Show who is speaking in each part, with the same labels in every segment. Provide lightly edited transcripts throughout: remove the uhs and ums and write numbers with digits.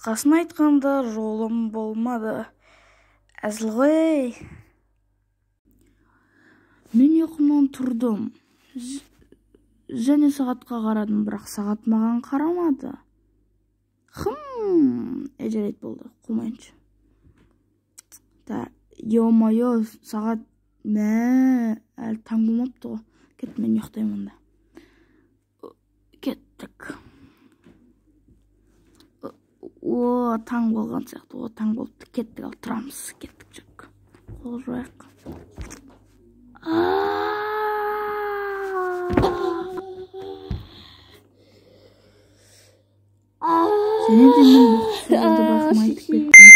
Speaker 1: Қысқасын айтқанда, жолым болмады. Әзіл ғой. Мен ұйқымнан тұрдым. Және сағатқа қарадым, бірақ сағат маған қарамады. Жарайды, болды, қумайыншы. Та, ё-моё, сағат мә, әлі таң болмапты ғой. Кет, мен ұйықтаймын онда. Кеттік. О, таң болған сияқты. О, таң болыпты. Кеттік, ал тұрамыз. Кеттік, жүрік. Қол жуайық. Және де мен бұл сөздерді байқамай айтып кеттім.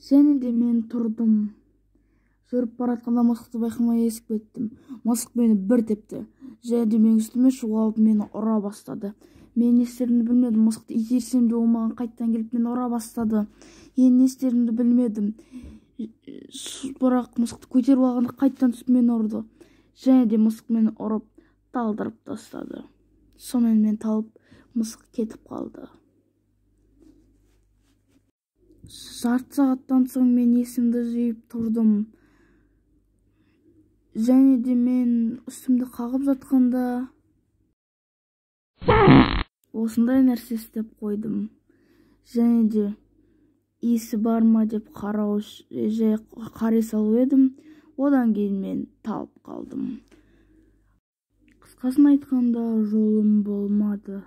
Speaker 1: Және де мен тұрдым. Жүріп бара жатқанда мысықты байқамай есіп кеттім. Мысық мені бір тепті. Және де менің үстіме шығып алып мені ұра бастады. Мен не істерімді білмедім. Мысықты итерсем де ол маған қайтадан келіп мені ұра бастады. Енді не істерімді білмедім. Бірақ мысықты көтеріп алғанда қайтадан түсіп мені ұрды. Және де мысық мені ұрып талдырып тастады. Сонымен мен талып, мысық кетіп қалды. Жарты сағаттан соң мен есімді жиып тұрдым. Және де мен үстімді қағып жатқанда осындай нәрсе істеп қойдым. Және де иісі бар ма деп қарау жай қарай салып едім. Одан кейін мен талып қалдым. Қысқасын айтқанда, жолым болмады.